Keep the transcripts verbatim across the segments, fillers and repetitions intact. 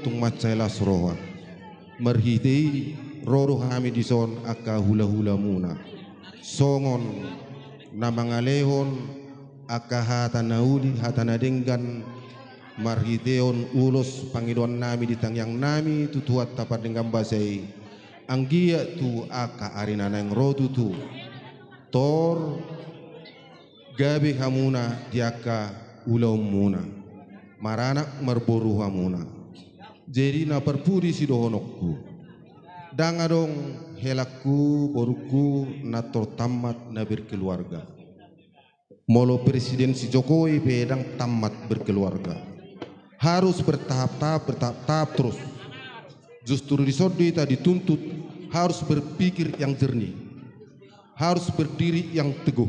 tung mansai las roha. Marhite i ro do hami dison angka hulahulamuna. Songon na mangalehon angka hata na uli, hata na denggan, marhitehon ulos pangidoannami di tangiangnami tu Tuhanta pardenggan basa i, anggiat tu angka ari na naeng ro tutu, tor gabe hamuna di angka ulaonmuna, maranak marboru hamuna. Jadi na parpudi sidohononku, ndang adong helangku, borungku, na tor tammat na berkeluarga. Molo Presiden si Jokowi pe ndang tammat berkeluarga. Harus bertahap-tahap, bertahap-tahap terus. Justru dison do hita dituntut harus berpikir yang jernih, harus berdiri yang teguh.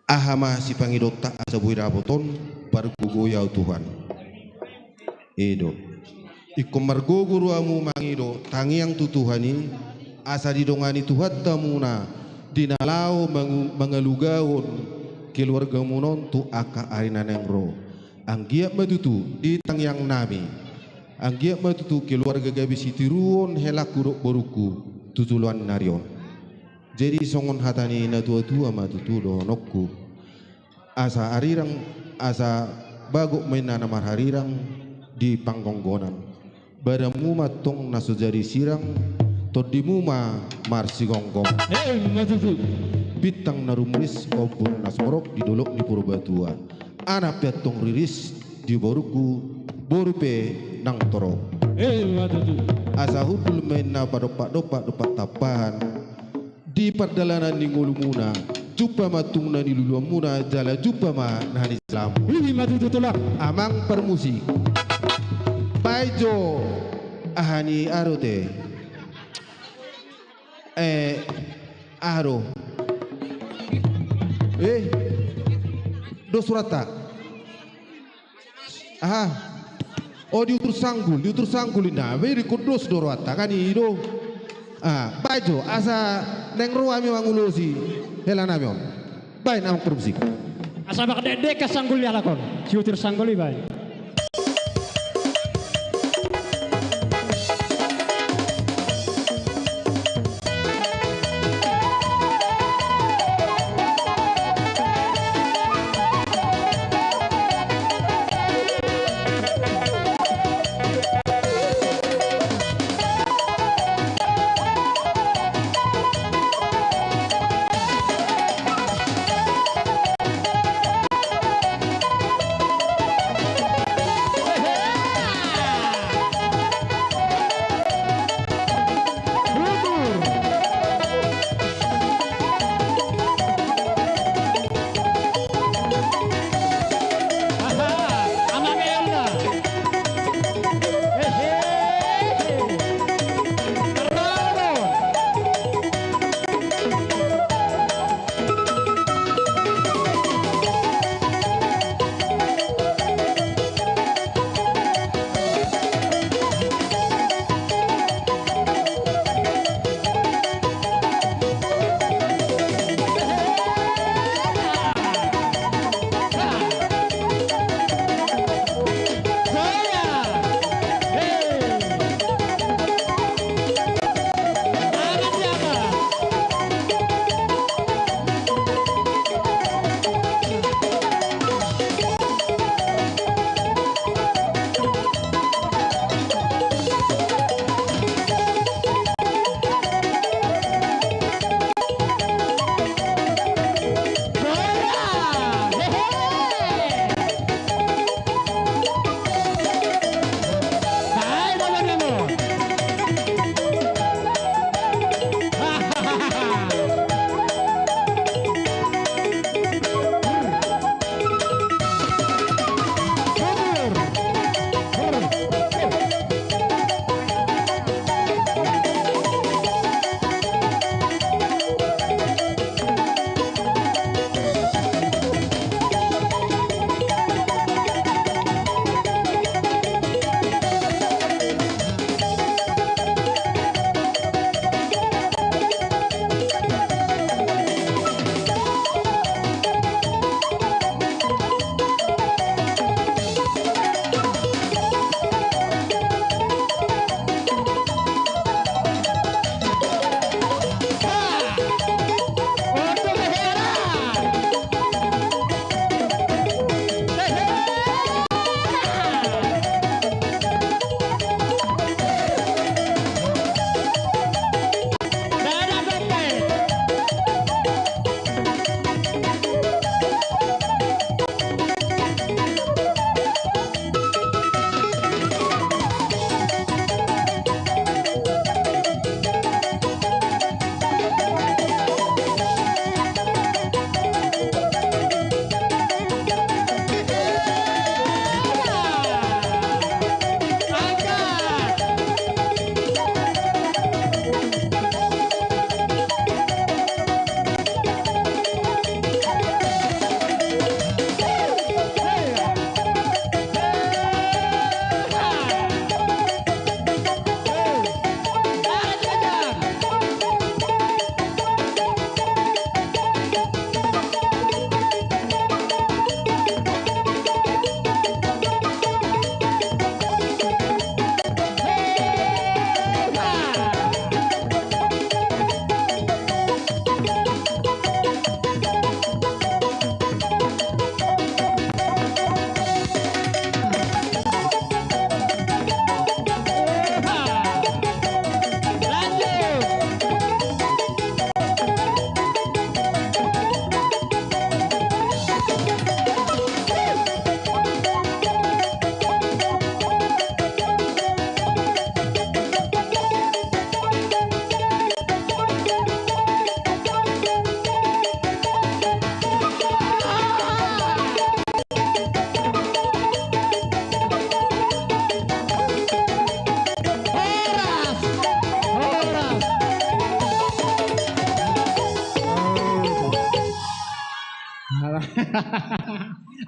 Aha ma sipangidoonta asa boi dapot on? Pargogoi ahu Tuhan. I do. Ingkon margogo do hamu mangido tangiang tu Tuhan i, asa didongani Tuhanta hamuna di na laho mangu-, mangalugahon keluargamuna on tu angka ari na naeng ro. Anggiat ma tutu di tangiangnami, anggiat ma tutu keluarga gabe sitiruon helangku dohot borungku tu joloan ni ari on. Jadi songon hata ni natuatua ma tutu dohononku. Asa arirang, asa bagot ma inna na marharirang di panggonggonan. Badanmu ma tong na so jadi sirang, tondimu ma marsigomgom. Emma tutu. Bintang na rumris, ombun na sumorop di dolok ni Purbatua. Anak pe antong riris di borungku, boru pe nang torop. Emma tutu. Asa hundul ma inna padompak-dompak, dompak tampahan. Di pardalanan ni ngolumuna, jumpa ma tung na niluluanmuna, jala jumpa ma na nijalamu. Emma tutu, Tulang. Amang parmusik. Baen jo. Aha ni aha do te? Eh, aha do? Eh, dos rohanta. Aha. Oh, diutur sanggul, diutur sanggul inna. Be, diutur dos do rohanta kan i do. Ah, baen jo, asa naeng ro hami mangulosi helanami on. Baen, amang parmusik. Asa bak dekdek sanggul ni halak on. Siutur sanggul i baen.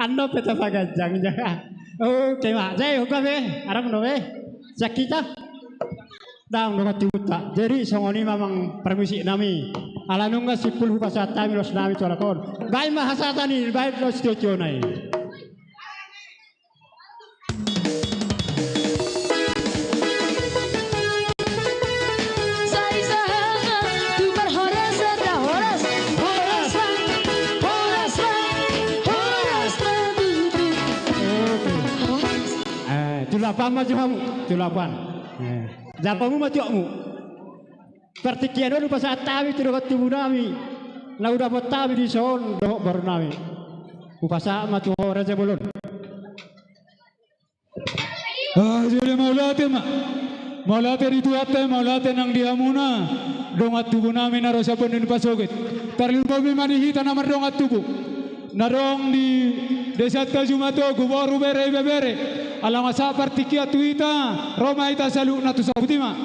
Ando pe tapaganjang ja. Oke ma, jadi huka be, arang do be. Sian hita. Ndang dongan tubunta. Jadi songon i ma amang parmusik nami. Ala nunga simpul hupasahat hami dos nami tu halak on. Baen ma hasahatan i, baen dos tio-tio na i. Sai sahat tu parhorasan, horas, horas, horas, horas, horas. Eh, tu lapan ma jo hamu, tu lapan. Eh, japamu ma tu amu. Partingkian on hupasahat hami tu dongan tubu nami. Na hudapot hami dison dohot boru nami. Hupasahat ma tu ho raja bolon. Ah, jadi mauliate ma. Mauliate di Tuhanta, mauliate nang di hamuna dongan tubu nami na ro sian bondi ni pasogit. Tarlumobi ma di hita na mardongan tubu na adong di desa Tanjung Matogu, boru, bere, ibebere. Ala nga sahat partingkian tu hita, ro ma hita saluhutna tu sabut i ma.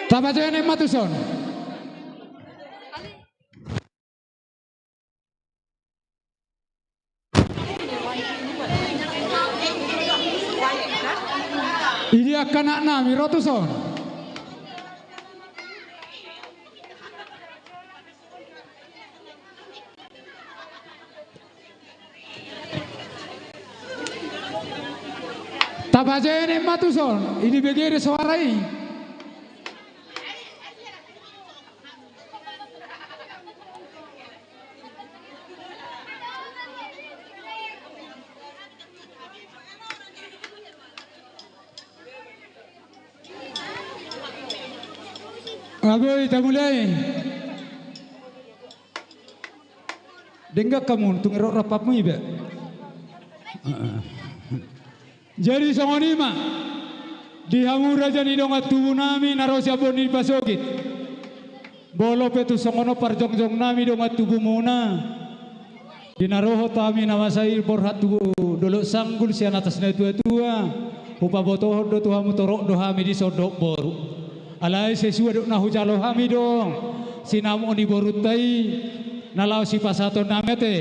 Tapajonek ma tuson. Idi angka anak nami ro tuson. Tapajonek ma tuson, i dibege do soara i. Agoi, tamulai. Denggan hamu, tung ro rapatmu iba. Jadi songon i ma di hamu raja ni dongan tubu nami na ro sian bondi ni pasogit. Molo pe tung songon on parjongjong nami dongan tubumuna. Di na ro hami na masa i borhat tu dolok Sanggul sian atas na tua-tua, hupabotohon do tu hamu torop do hami dison dohot boru. Alai sesuai dohot na hujalo hami do sinamot ni borunta i na laho sipasahaton nami ate.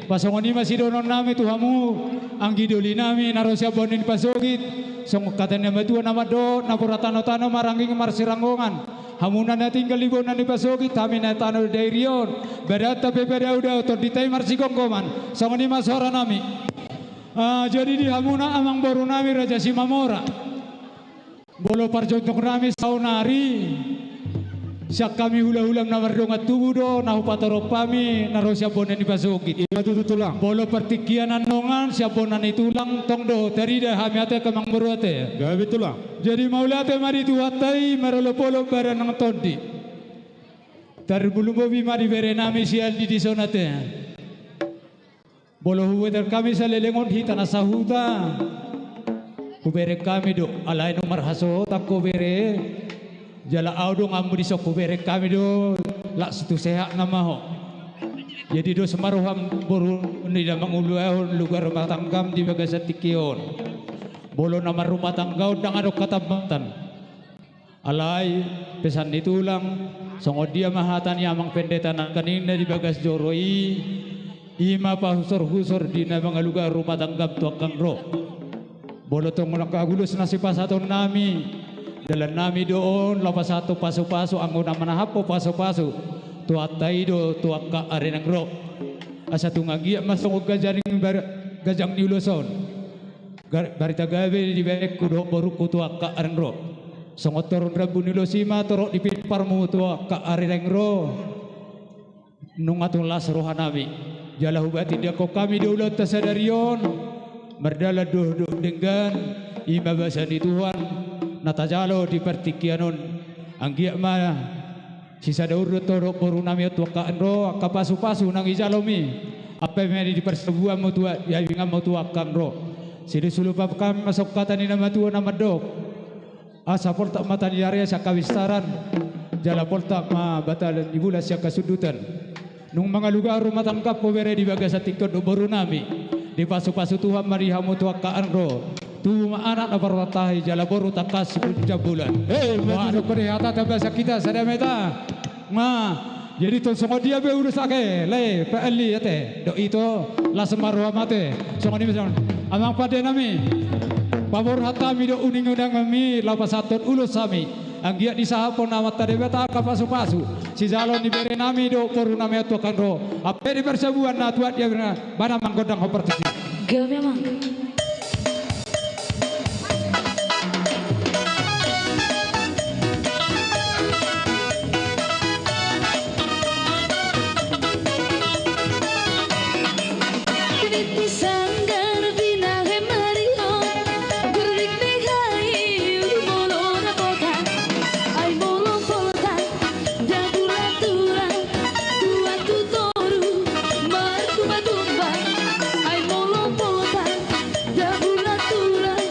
Ba songon i ma sidohonon nami tu hamu anggi doli nami na ro sian bondi ni pasogit. Songon hata ni na matua na mandok, na mura tano-tano maranggi marsiranggongan. Hamuna na tinggal di bona ni pasogit, hami na tano di dairi on. Badanta pe padao-dao, tondinta i marsigomgoman. Songon i ma soara nami. Ah, jadi di hamuna amang boru nami Raja Simamora. Molo parjongjong nami saonari, sian hami hula-hula na mardongan tubu do na hupatorop hami na ro sian bona ni pasogit. Ima tutu tulang. Molo partingkian annon sian bona ni tulang tong do tarida hami ate amang boru ate. Gabe tulang. Jadi mauliate ma di Tuhanta i marolop-olop badan nang tondi. Tarlumobi ma di bere nami si Aldi dison ate. Molo hubereng hami saleleng on hita na sahuta, hubereng hami do, alai nunga marhasohotan ho bere. Jala ahu donganmu dison hubereng hami do, laos tu sehat nama ho. Jadi dos ma roham boru ni na mangulahon luka rumah tanggam di bagasan tingki on. Molo na marrumah tangga on ndang adong hatambatan. Alai pesan ni tulang, songon dia ma hata ni amang pendeta nangkaning na di bagas joro i, ima pahusor-husor di na mangalugahon rumah tanggam tu angkang ro. Molo tong angka ulos na sipasahaton nami, dalan nami do on laho pasahathon pasu-pasu, anggo na manahaphon pasu-pasu, Tuhanta i do tu angka ari naeng ro. Asa tung anggiat ma songon gajang ni bar-, gajang ni ulos on. Gar-, barita gabe di berengku dohot borungku tu angka ari naeng ro. Songon torop rambu ni ulos i ma torop di pinompar mu tu angka ari naeng ro. Nunga tung las roha nami. Jala hupatindanghon hami do ulaonta sadari on. Mardalan dohot denggan, ima basa ni Tuhan na tajalo di partingkian on. Anggiat ma sisada urut dohot boru nami on tu angka ari naeng ro, angka pasu-pasu naung dijalomi. Ampe ma di parsabuanmu tu a-, di abinganmu tu angka ari naeng ro. Silisulupan hami ma songon hata ni na matua na mandok. Asa poltak mata ni ari sian habistaran, jala poltak ma bata ni bulan sian hasundutan. Nunga mangalugahon rumah tanggam ho bere di bagasan tingki on dohot boru nami. Dipasu-pasu Tuhan ma di hamu tu angka ari naeng ro. Tubu ma anak na parmantahi jala boru tangkas punjambolan. Eh, ma- Wah, dokkon i hata tabasak hita sada meta. Ma, jadi tong songon dia pe ulos ake, lae, pe ali ate. Dok ito, las ma roha mate. Songon i ma songon. Amang pande nami. Paborhat hami do uning-uninganmi, laho pasahathon ulos hami. Anggiat disahaphon Amanta Debata angka pasu-pasu. Sijalo ni bere nami do, boru nami tu angka ro. Ampe di parsabuan na tuat dia bere na, bana manggondang ho partusi. Gabe amang. Kini sanggar binahen marihon, gurnik ni hayu molo na potan, ai molo potan, dabu la tulang, tuat tu toru, martumba-tumba, ai molo potan, dabu la tulang,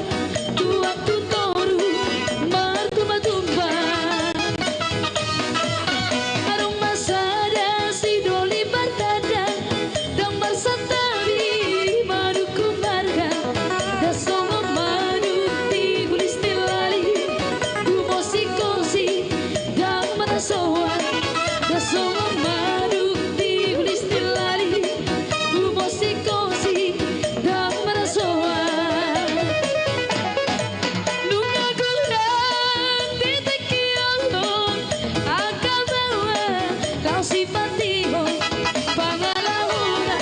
tuat tu toru, martumba-tumba. Adong ma sada sidoli martanda, ndang marsantabi manungkun marga, ndang songon manuk di gulis ni lali, gumosi-gosi ndang marsoa, ndang songon manuk di gulis ni lali, gumosi-gosi ndang marsoa. Nunga godang di tingki on angka baoa, laos sipatihon pangalahona,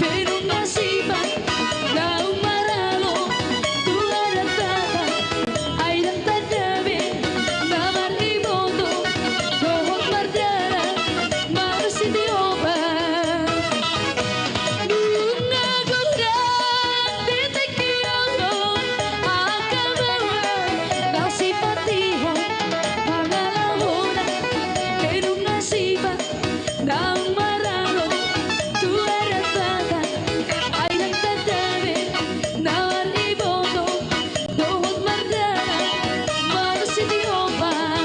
pe nunga sipat naung maralo tu adat Batak, ai ndang tanda be na mariboto dohot mardalan marsitiongan. Nunga godang di tingki on angka baoa, laos sipatihon pangalahona, pe nunga sipat naung maralo tu adat Batak, ai ndang tanda be na mariboto dohot mardalan marsitiongan.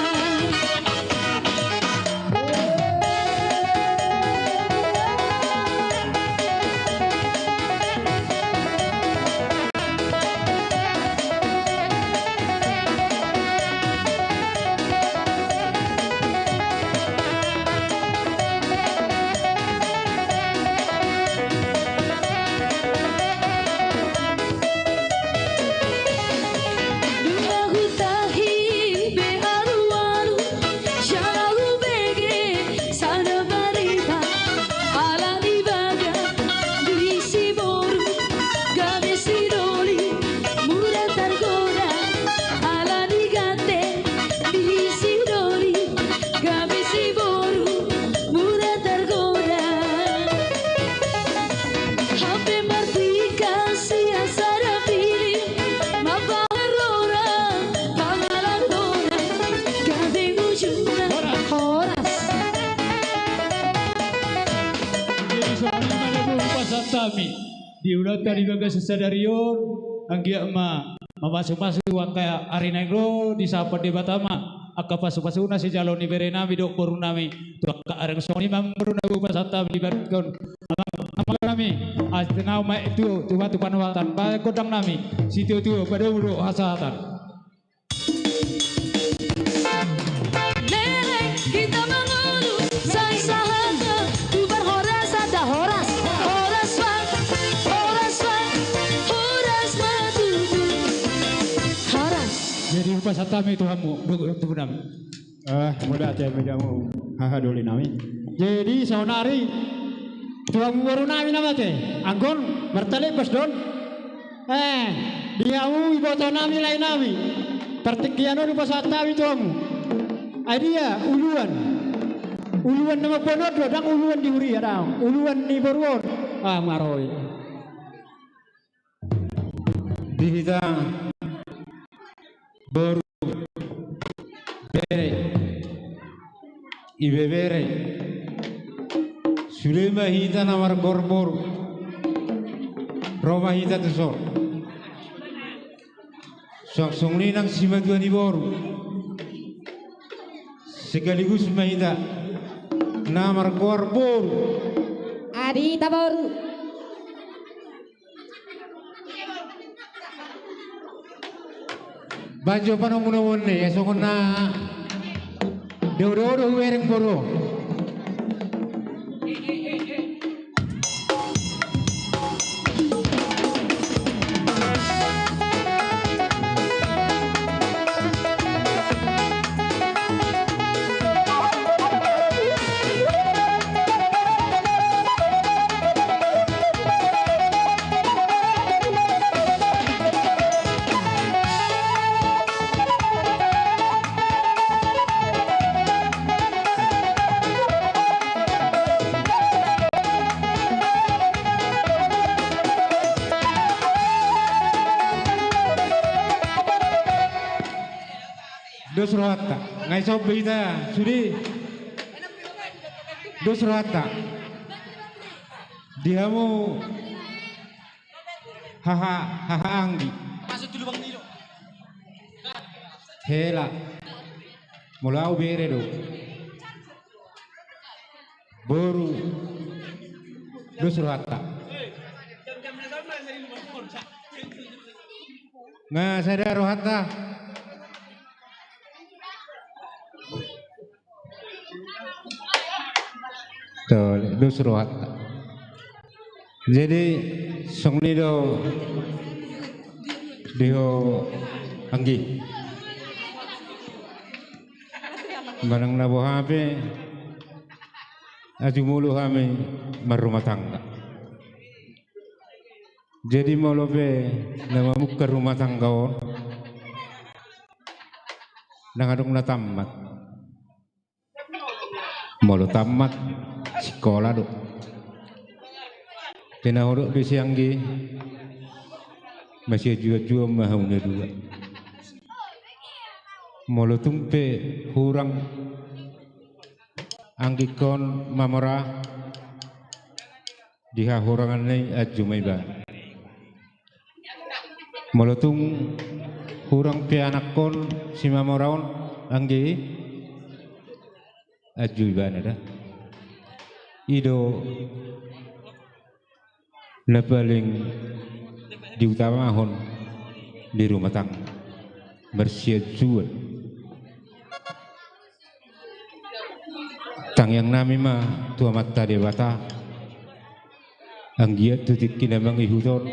Dung na hutahi be alualu, jala hubege sada barita, ala ni bagak di siboru, gabe sidoli muda targoda, ala ni gante di sidoli, gabe siboru muda targoda. Hape martingki sian sada pilih, mambahen rora pangalahona, gabe ujungna horas. Jadi songon i ma na boi hupasahat hami di ulaonta di bagasan sadari on, anggiat ma mamasu-masu angka ari naeng ro, disahaphon Debata ma angka pasu-pasuna sijalo ni bere nami dohot boru nami tu angka ari naeng. Songon i ma boru na boi hupasahat hami di bagasan on. Amang, amang nami, as tenau ma tu, tu batu panuatan, bahen gondang nami sitio-tio, padomu do hasahatan. Leleng hita mangolu, sai sahat ma tu parhorasan, da horas, horas ma, horas ma, horas ma tutu. Horas. Jadi hupasahat hami tu hamu, dohot tu boru nami. Eh, mauliate ma di hamu haha doli nami. Jadi saonari tu hamu boru nami na mate, anggo on martalembas do on. Eh, di hamu iboto nami, lae nami, partingkian on hupasahat hami tu hamu. Ai dia uluan? Uluan na mamboan on do, ndang uluan di huria, ndang, uluan ni boru on. Ah, maroi. Di hita boru, bere, ibebere, sude ma hita na margoar boru, ro ma hita tu son. Suang songon i nang simatua ni boru, sekaligus ma hita na margoar boru. Adita boru. Baen jo panomunomuon ni, eh, songon na dodo do hubereng boru. Dos rohanta. Nga i somba hita sude. Dos rohanta. Di hamu haha, haha anggi. Hela. Molo au bere do. Boru. Dos rohanta. Nga sada rohanta. Tole, dos rohanta. Jadi songon i do di ho anggi. Manang na boha pe, aju molo hami marrumah tangga. Jadi molo pe na mamungka rumah tangga on, ndang adong na tammat. Molo tammat, sikola do. Te na hudok disi anggi, masianjuanjuan ma hamu na dua. Molo tung pe hurang anggingkon mamora, di hahuranganna i anju ma ibana. Molo tung hurang pe anakkon simamora on, anggi, anju ibana da. I do na paling diutamahon di rumah tangga, marsianjuan. Tangiang nami ma tu Amanta Debata, anggiat tu tingki na mangihut on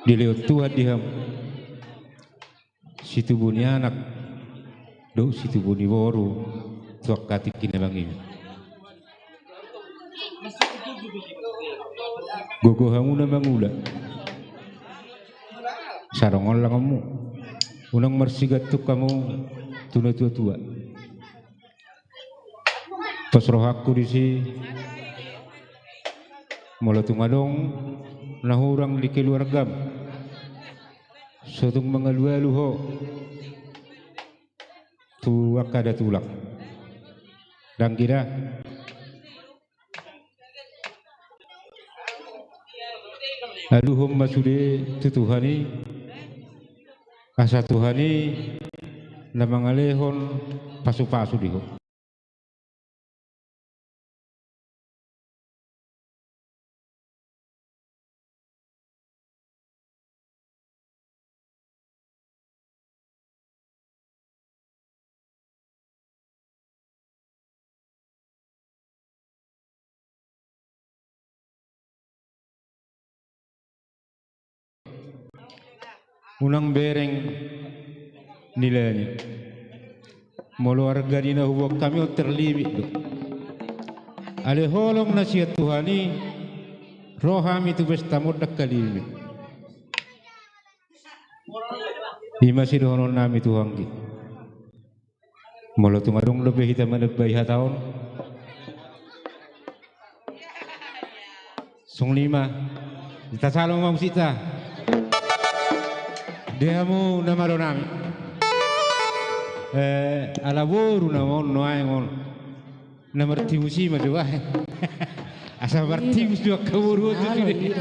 dilehon Tuhan di hamu situbu ni anak dohot situbu ni boru tu angka tingki na mangihut. Gogo hamu na mangula. Sarongon langonmu. Unang marsigantung hamu tu na tuatua. Pos rohangku disi, molo tung adong na hurang di keluargam, so tung mangalualu ho tu angka da tulang. Dang gida. Aluhon ma sude tu Tuhan i, asa Tuhan i na mangalehon pasupasu di ho. Unang bereng nilainya. Molo arga ni na huboan hami on terlimit do. Alai holong na sian Tuhan i, ro hami tu pesta on dang halimit. I ma sidohonon nami tu ho anggi. Molo tung adong dope hita manambai hata on, songon i ma. Hita salo ma musikta. Di hamu na malo nami. Eh, ala boru nama on nuaeng on. Na martimus i ma do bahen. Asa martimus do angka boru on tu sude.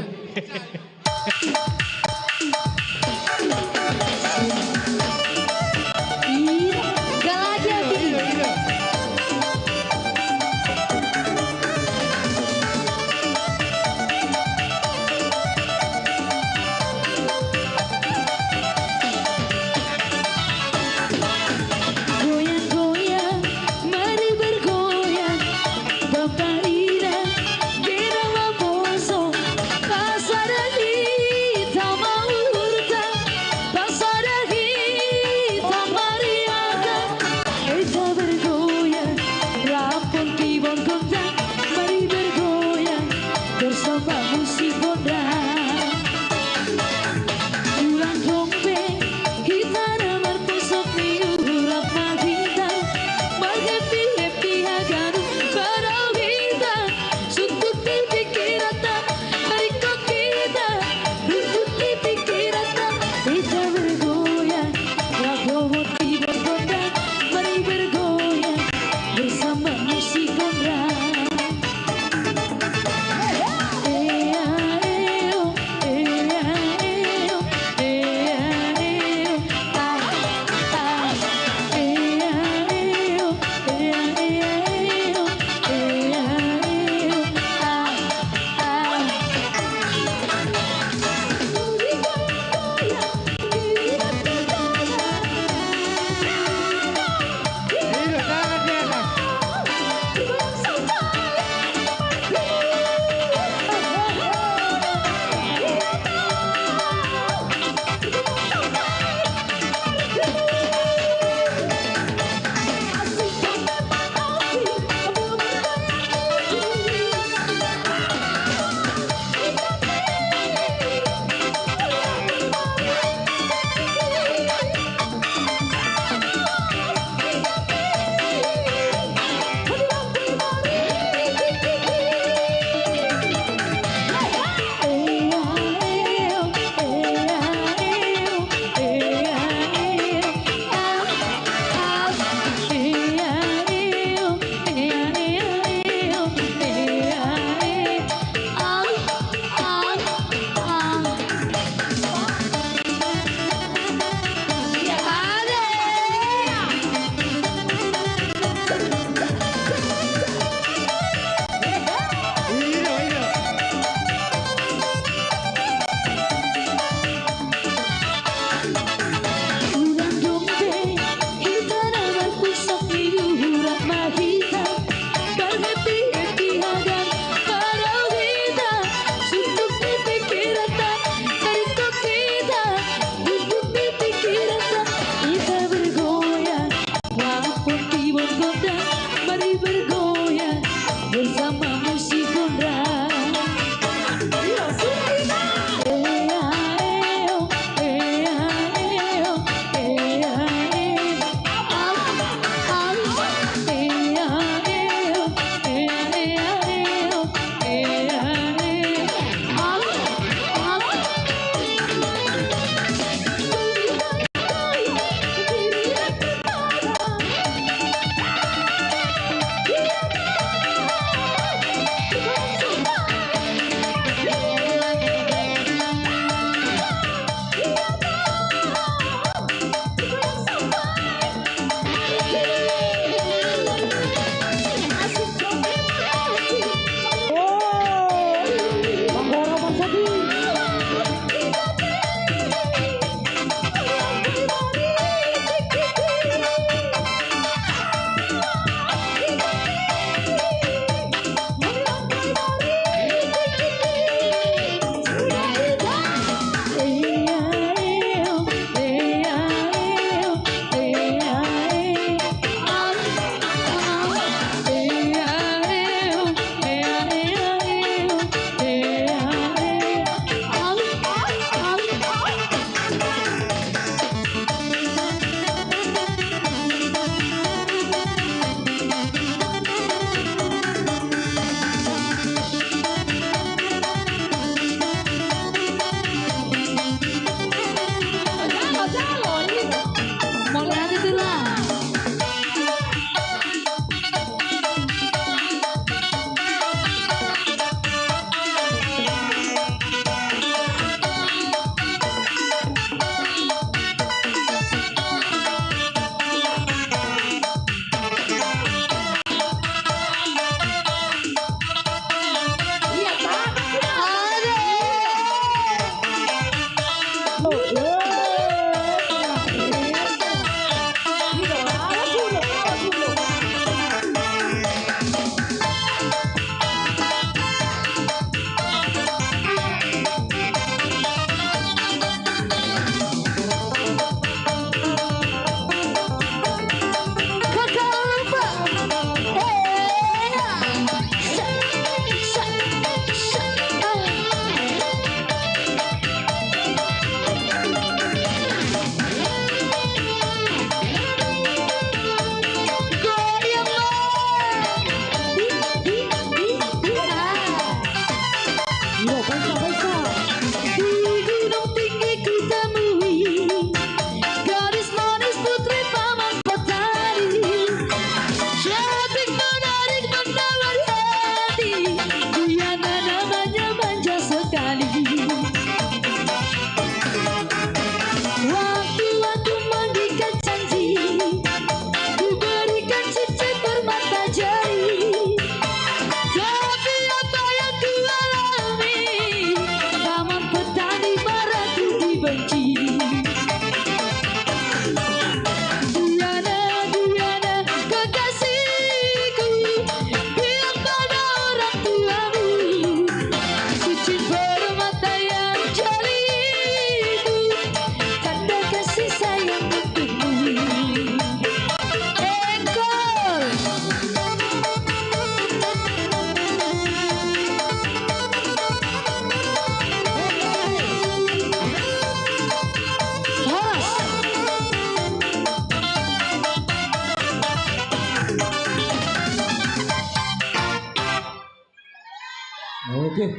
Oke.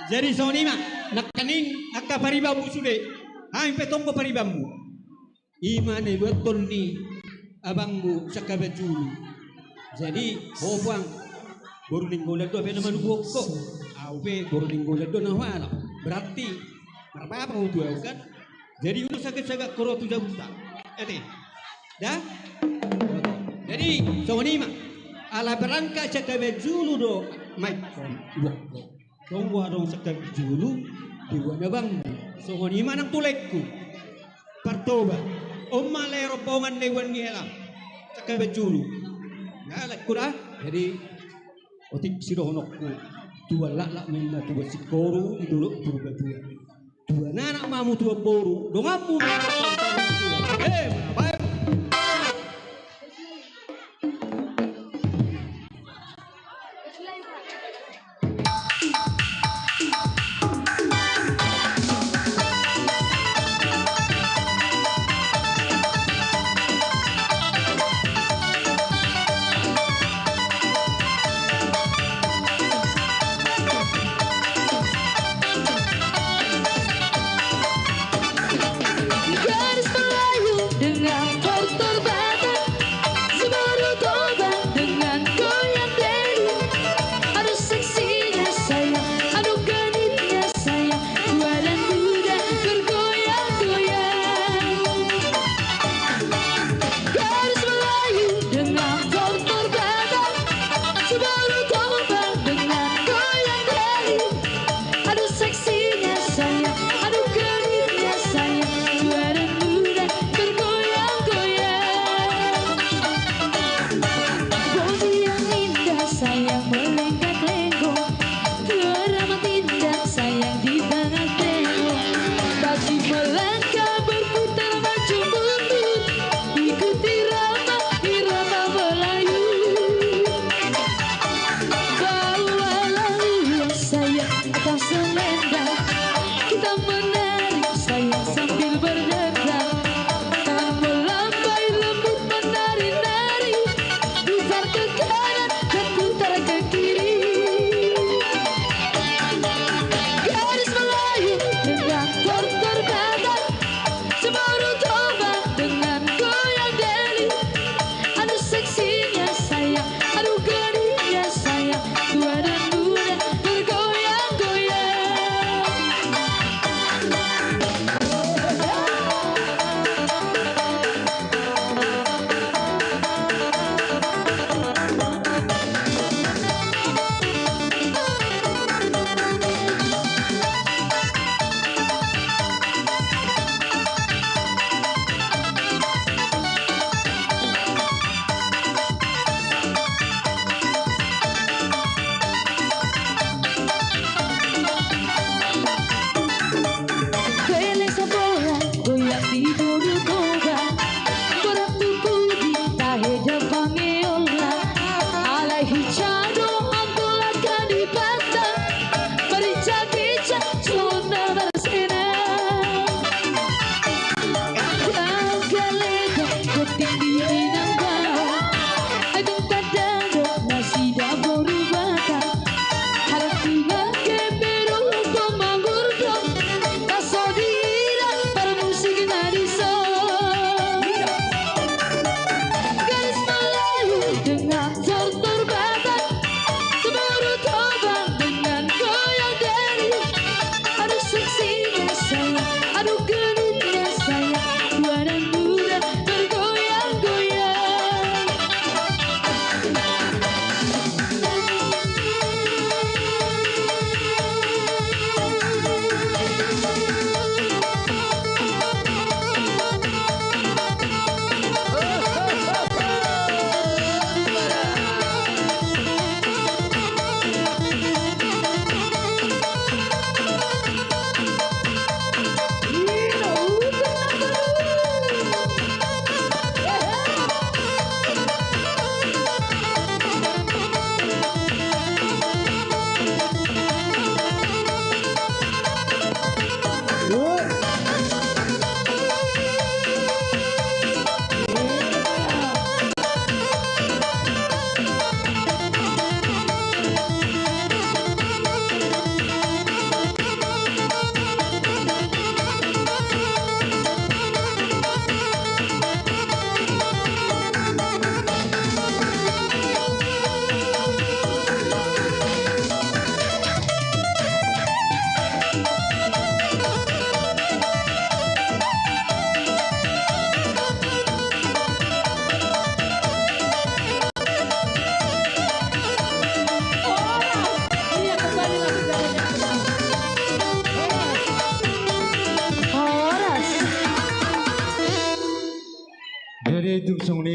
Jadi songon i ma, nangkaning angka paribanmu sude, hami pe tonggo paribanmu. I ma na nibuathon ni abangmu Sangkaban Julu. Jadi ho puang, boru Nainggolan do hape na manubuhon ho. Au pe boru Nainggolan do na hualap. Berarti marpapang ho tu au kan. Jadi unang sagat-sagat ho ro tu jabuta. Ate. Da? Jadi songon i ma. Ala berangkat Sangkaban Julu do. Mai. Tonggo adong Sangkaban Julu diboan abangmu. Songon i ma nang tu laengku. Partoba. On ma lae rombongan na diboan ni hela Sangkaban Julu. Na laengku da. Jadi otik sidohononku. Tuan laklak ma inna tuan singkoru di dolok Purbatua. Tuan anak ma hamu tuan boru, donganmu ma. Eh, baik. Gadis Melayu dengan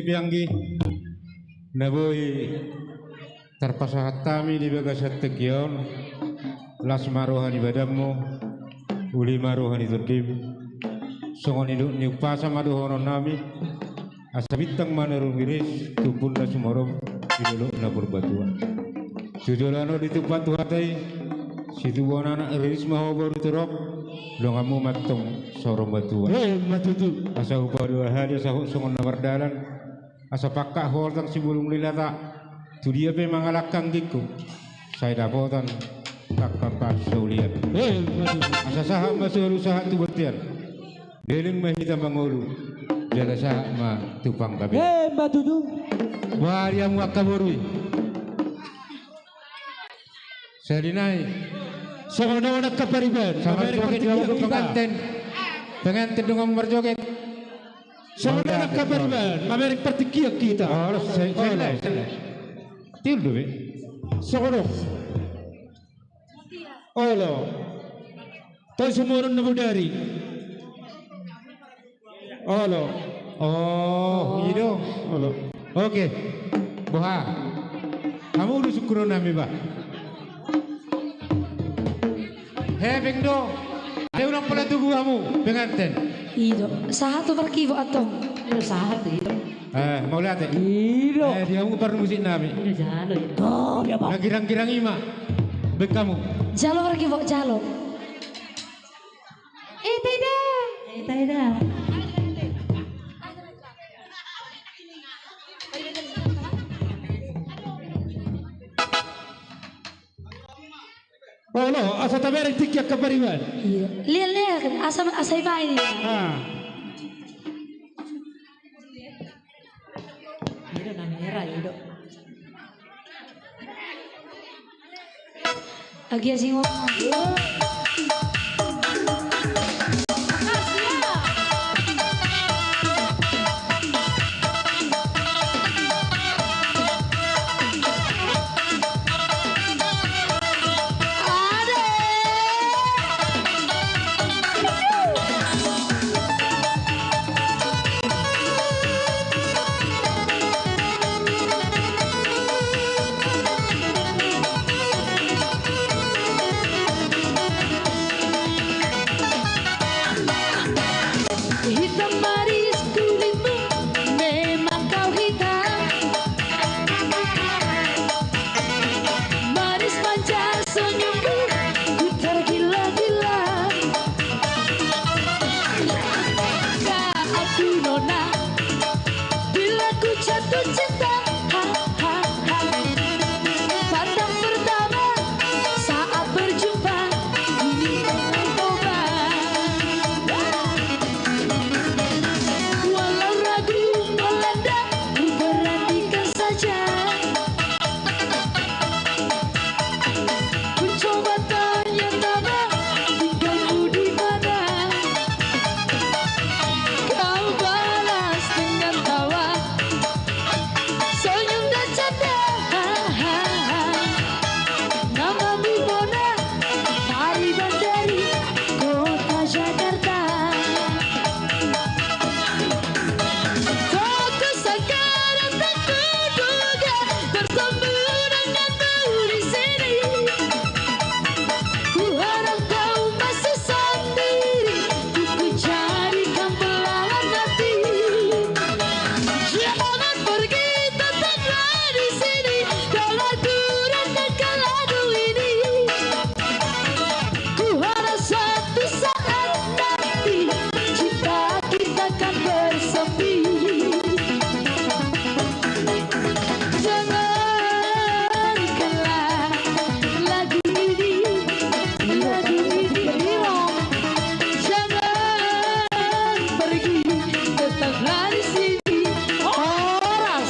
Anggi, na boi tarpasahat hami di bagasan tingki on, las ma roha ni badanmu, uli ma roha ni tondim, songon nidok ni umpasa ma dohonon nami, asa bintang ma na rumiris, tumpul na sumorop, di dolok na Purbatua. Tu joloan on ditumpak Tuhanta i, situbuan anak riris ma ho boru torop, donganmu ma antong saur matua. Emma tutu. Asa hupaboa hami asa hot songon na mardalan, asa pangkat ho tang sibulung lilata, tu dia pe mangalangka anggingku, sai dapotan tangkas pasulian. Emma tutu. Asa sahat ma solu sahat tu bontean. Leleng ma hita mangolu, jala sahat ma tu panggabean. Emma tutu. Boha di hamu angka boru i? Sahali nai. Songon on angka pariban. Sama mamereng joget partingkian hita. Penganten. Penganten donganmu marjoget. Songon on angka pariban. Mamereng partingkian hita. Olo, se-, olo. Selesai, selesai. Tiul do be. Songon on. Olo. Tong sumurung na bodari. Olo. Oh, i do. Olo. Oke. Boha. Hamu do sungkunon nami ba. Hepeng do. Alai unang pola tubu hamu penganten. I do. Sahat tu parkibo antong. I do, sahat i do. Eh, mauliate. I do. Eh, di hamu parmusik nami. I do jalo i do. Oh, dia ba. Na girang-girang i ma. Baen hamu. Jalo parkibo, jalo. Eh, taida. Eh, taida. Olo, asa tabereng tingki angka pariban. Iya. Lihat, lihat, asa, asa ibaen. Ah. I do na merah, i do. Agia singo. Hitam manis kulitmu, memang kau hitam. Manis manja senyummu, ku tergila-gila. Kau aku nona, bila ku jatuh cinta, ha, ha, ha. Pandang pertama saat berjumpa, ini Danau Toba. Walau ragu melanda, ku beranikan saja. Ku coba tanya nama, tinggalmu di mana? Kau balas dengan tawa, senyum dan canda. Namamu Mona, pariban dari kota Jakarta. Tak kusangka dan tak kuduga bertemu denganmu di sini. Ku harap kau masih sendiri, ku, ku jadikan belahan hati. Jangan pergi, tetaplah di sini, dalam kurang dan kaladu ini. Ku harap suatu saat nanti cinta kita kan bersemi. Dengarkanlah lagu ini, lagu ini, jangan pergi, tetaplah di sini. Horas.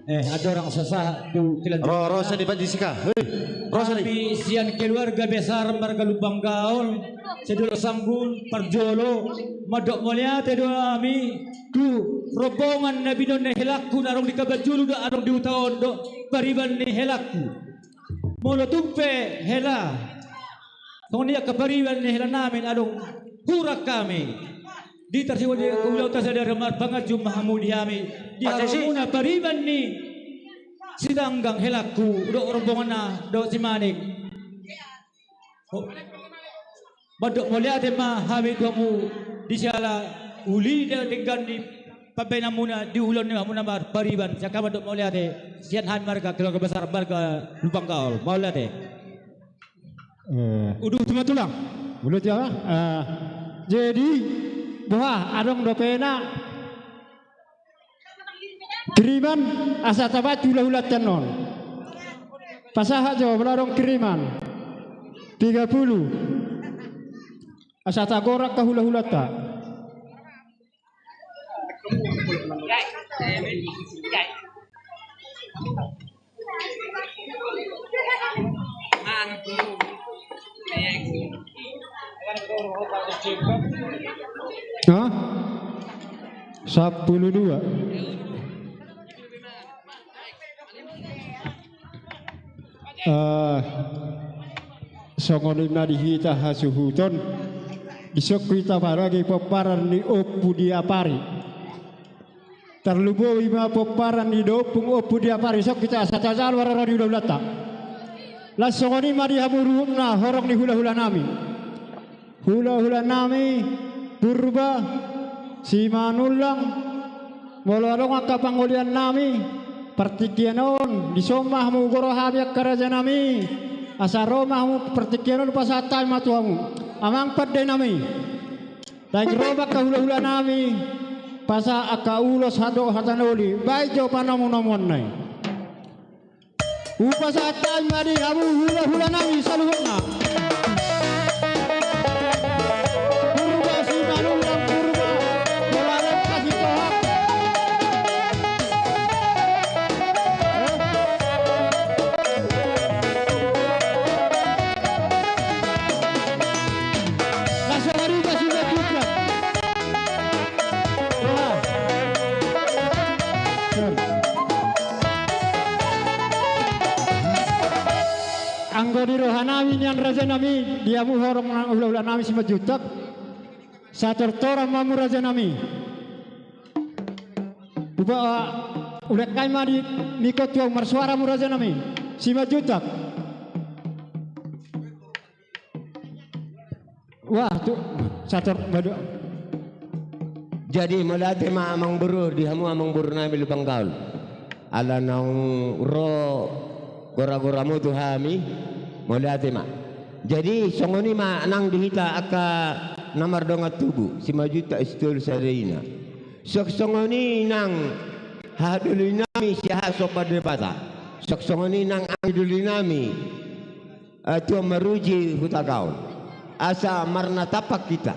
Eh, andorang so sahat tu tilan. Ro, ro sian i, Pak Jessica. Hei, ro sian i. Hami sian keluarga besar marga Lumban Gaol, sedulur Sambun, parjolo, mandok mauliate do hami tu rombongan na binoan ni helangku na adong di Kabanjulu dohot adong di huta on dohot pariban ni helangku. Molo tung pe hela, songon i angka pariban ni hela nami na adong hurang hami. Di tarsiwa di ulaonta sadari on, marpanganju ma hamu di hami, di haroromuna pariban ni Sitanggang, helangku, dohot rombonganna, dohot si Manik. Mandok mauliate ma hami tu hamu di siala uli dohot denggan ni pambahenanmuna di ulaon ni hamuna marpariban. Sian hami mandok mauliate, sian hami marga keluarga besar marga Lumban Gaol. Mauliate. Eh, uduti ma tulang. Uduti ma. Eh, jadi, boha, adong dope na kiriman asa tabaen tu hulahulanta on. Pasahat jo molo adong kiriman. Tiga puluh. Asa tagorak angka hulahulanta. Hah? Sampulu dua. Eh, songon i ma di hita hasuhuton, dison hita maragi pomparan ni Ompu Diapari. Tarlumobi ma pomparan ni daompung Ompu Diapari, dison hita asa tajalo haroro ni hulahulanta. Laos songon i ma di hamu ruhutna horong ni hulahulanami. Hulahulanami, Purba, Simanullang, molo adong angka pangoliannami, partingkian on, dison ma hamu hugoaran hami angka rajanami, asa ro ma hamu partingkian on pasahat hami ma tu hamu. Amang pandenami. Naeng ro ma angka hulahulanami, pasahat angka ulos dohot hata na uli, baen jo panomunomuanna i. Hupasahat hami ma di hamu hulahulanami saluhutna. Purba Simanullang, Purba, molo adong na sitohap. Langsung hari kasih. Wah. Anggo di rohanami nian rajanami, di hamu horong hulahulanami Simanjuntak, satortoran ma hamu rajanami. Uba, uh, ulak hami ma di mikot tu hamu, marsuara hamu rajanami Simanjuntak. Wah, tu sator badu. Jadi mauliate ma amangboru di hamu amangborunami Lumban Gaol. Ala naung ro goragoramu tu hami, mauliate ma. Jadi songon i ma nang di hita angka na mardongan tubu, Simanjuntak sitolu sada ina. Songon i nang hahadolinami sian Somba Debata. Songon i nang anggidolinami, eh, Tuan Maruji Hutagaol. Asa marnatampak hita,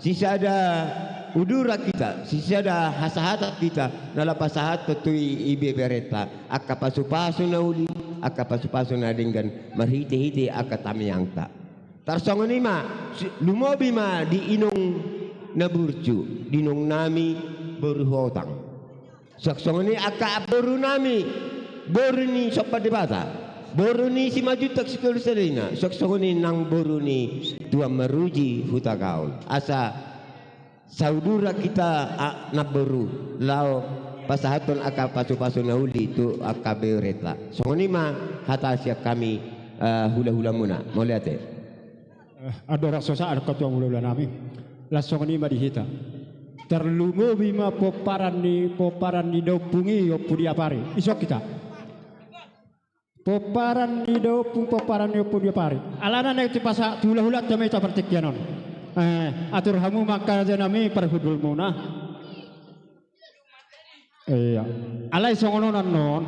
sisada uduran hita, sisada hasahatan hita, na laho pasahathon tu i, i beberenta, angka pasupasu na uli, angka pasupasu na denggan, marhitehite angka tangiangta. Tarsongon i ma, si-, lumobi ma di inong na burju, di inongnami boru Hotang. Songon i angka borunami, boru ni Somba Debata, boru ni Simanjuntak sitolu sada ina, songon i nang boru ni Tuan Maruji Hutagaol. Asa sauduran hita, a, namboru, laho pasahathon angka pasupasu na uli tu angka beberenta. Songon i ma hata sian hami, eh, hulahulamuna. Mauliate. Eh, andorang so sahat angka tulang hulahulanami, laos songon i ma di hita. Tarlumobi ma pomparan ni, pomparan ni daompung i Ompu Diapari. Dison hita. Pomparan ni daompung, pomparan ni Ompu Diapari. Alana naeng hupasahat tu hulahulanta ma hita partingkian on. Eh, atur hamu ma angka rajanami parhundulmuna. Iya. Alai songon on annon.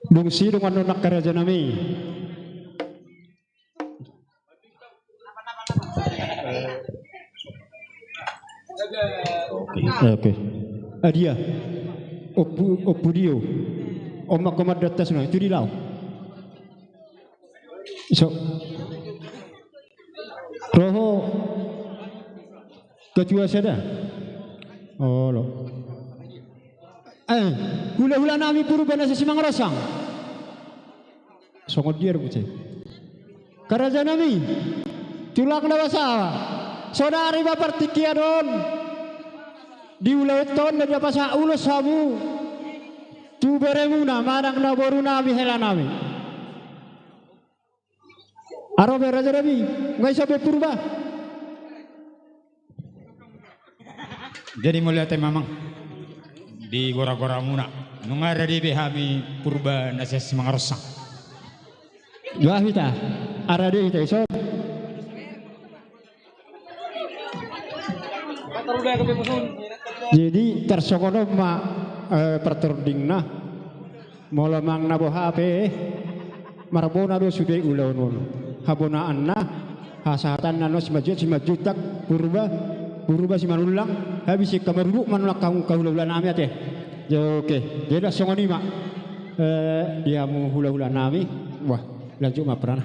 Dung sidung annon angka rajanami. Oke. Oke. Ah, dia. Ompu, Ompu Dio. Om ma komando atas na, itu di laut. So. Roho. Ketua sada. Olo. Eh, hulahulanami Purba na simangarosang. Songon dia do buce. Angka rajanami, tulang na basaha. Saonari ma partingkian on, di ulaonta on na dipasahat ulos hamu tu beremuna manang na borunami helanami. Aro be rajanami, nga i so be Purba. Jadi mauliate ma amang di goragoramuna. Nunga rade be hami Purba na sian Simangarossang. Dua hita, rade hita ison. Jadi tarsongon on ma, eh, partordingna. Molo manang na boha pe marbona do sude ulaon on. Habonaanna, hasahatanna non Simanjuntak, Simanjuntak, Purba, Purba Simanullang, habis i angka marudut ma non angka hulahulanami ate. Jadi oke, jadi songon i ma. Eh, di hamu hulahulanami. Wah, lanjut ma perana.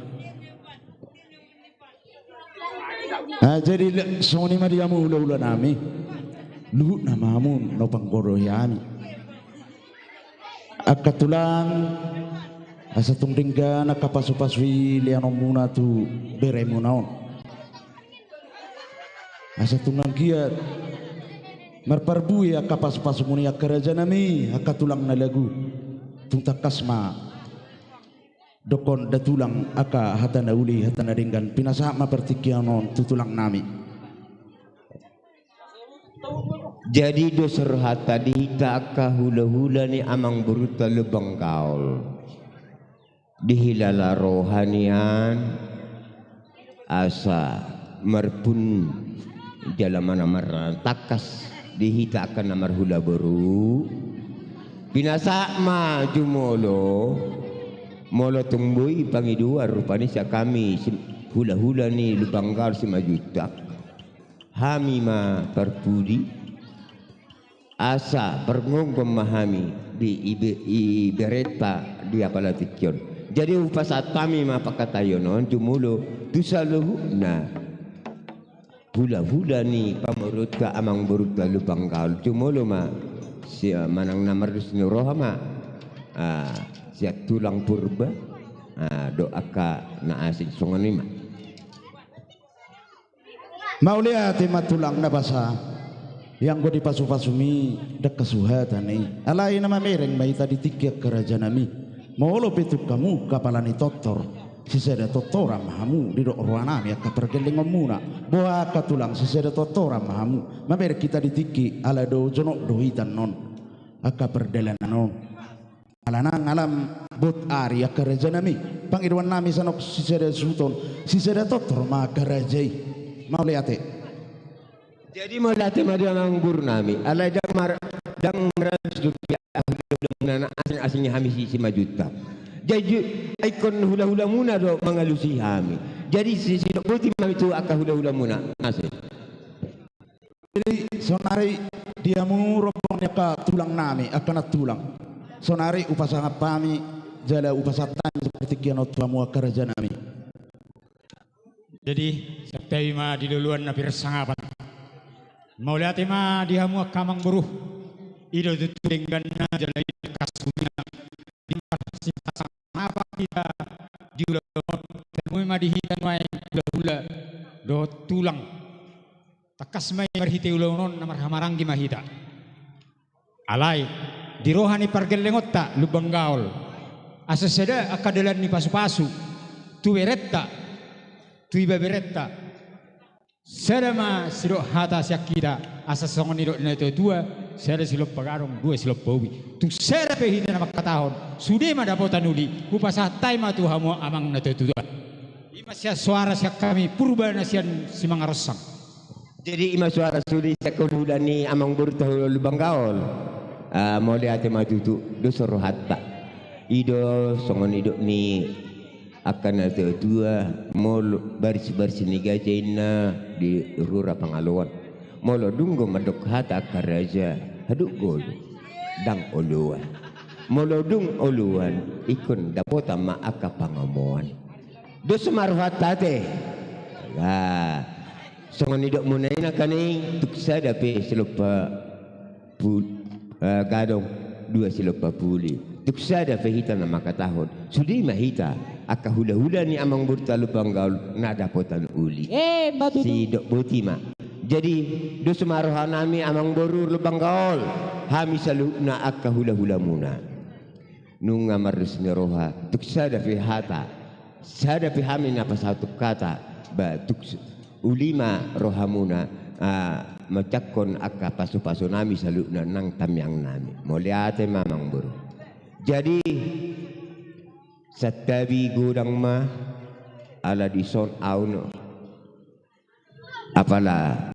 Ah, jadi le-, songon i ma di hamu hulahulanami. Luhut nama hamu na panggodohi hami. Angka tulang, asa tung denggan angka pasupasu i leanonmuna tu beremuna on. Asa tung anggiat marparbue angka pasupasu muna i angka rajanami, angka tulang na lagu. Tung tangkas ma dokkon da tulang angka hata na uli, hata na denggan, pinasahat ma partingkian on tu tulangnami. Jadi dos rohanta di hita angka hulahula ni amangborunta Lumban Gaol. Dihilala roha nian asa marpun jala manang martangkas di hita angka na marhula boru. Pinasahat ma jumolo, molo tung boi pangidoan rupani sian hami si-, hulahula ni Lumban Gaol Simanjuntak, hami ma parpudi. Asa pargomgom ma hami di ibe-, iberenta di apala tingki on. Jadi hupasahat hami ma pangkataion on jumolo tu saluhutna hulahula ni pamoruonta amangborunta Lumban Gaol, jumolo ma si-, manang na mardos ni roha ma, ah, sian tulang Purba, ah, dohot angka na asing, songon i ma. Mauliate ma tulang na basa. Ianggo dipasupasumi, ndang hasuhatan i. Alai na mamereng ma hita di tingki i angka rajanami. Molo pe tung hamu angka apala ni tortor, sisada tortoran ma hamu, didok rohanami angka pargellengonmuna. Boha angka tulang, sisada tortoran ma hamu. Mamereng hita di tingki i, ala do jonok do hita annon. Angka pardalanan on. Alana nunga lam bot ari angka rajanami. Pangidoannami songon sisada suhuton, sisada tortor ma angka raja i. Mauliate. Jadi mauliate ma di amangborunami. Alai ndang mar-, ndang maralus do hami, na asing-asing hami si-, Simanjuntak. Jadi ingkon hulahulamuna do mangalusi hami. Jadi si-, sidok boti ma hami tu angka hulahulamuna. Asing. Jadi, sonari di hamu rombongan ni angka tulangnami, angka nantulang. Sonari hupasahat hami, jala hupasahat hami sapartingkian on tu hamu angka rajanami. Jadi, santabi ma di loloan na pinarsangapan. Mauliate ma di hamu angka amangboru. I do tutu dengganna jala i do angka suhutna. Di pasipasang apa hita di ulaon on, tarlumobi ma di hita nuaeng hulahula dohot tulang. Tangkas ma i marhite ulaon on na marhahamaranggi ma hita. Alai, di roha ni pargellengonta Lumban Gaol, asa sada angka dalan ni pasupasu tu berenta, tu ibeberenta. Sada ma sidok hata sian hita, asa songon nidok ni natuatua, sada silompa gadong, dua silompa ubi. Tung sada pe hita na mangkatahon, sude ma dapotan uli, hupasahat hami ma tu hamu amang natuatua. I ma sian soara sian hami Purba na sian Simangarossang. Jadi i ma soara sude sian hulahula ni amangborunta Lumban Gaol. Ah, mauliate ma tutu, dos rohanta. I do songon nidok ni angka natuatua, molo baris-baris ni gaja inna di rura pangaloan. Molo dung do mandok hata angka raja, hadok do, ndang oloan. Molo dung oloan, ingkon dapotan ma angka pangomoan. Dos ma rohanta ate. Lah, songon nidokmuna i nangkaning, tung sada pe silompa pul-, eh, gadong, dua silompa puli. Tung sada pe hita na mangkatahon, sude ma hita angka hulahula ni amangborunta Lumban Gaol na dapotan uli. Eh, ma tutu. Sidok boti ma. Jadi, dos ma rohanami amangboru Lumban Gaol, hami saluhutna angka hulahulamuna. Nunga mardos ni roha, tung sada pe hata, sada pe hami na pasahat hata, ba tung s-, uli ma rohamuna, ah, manjangkon angka pasupasonami saluhutna nang tangiangnami. Mauliate ma amangboru. Jadi, santabi godang ma, ala dison ahu no. Apala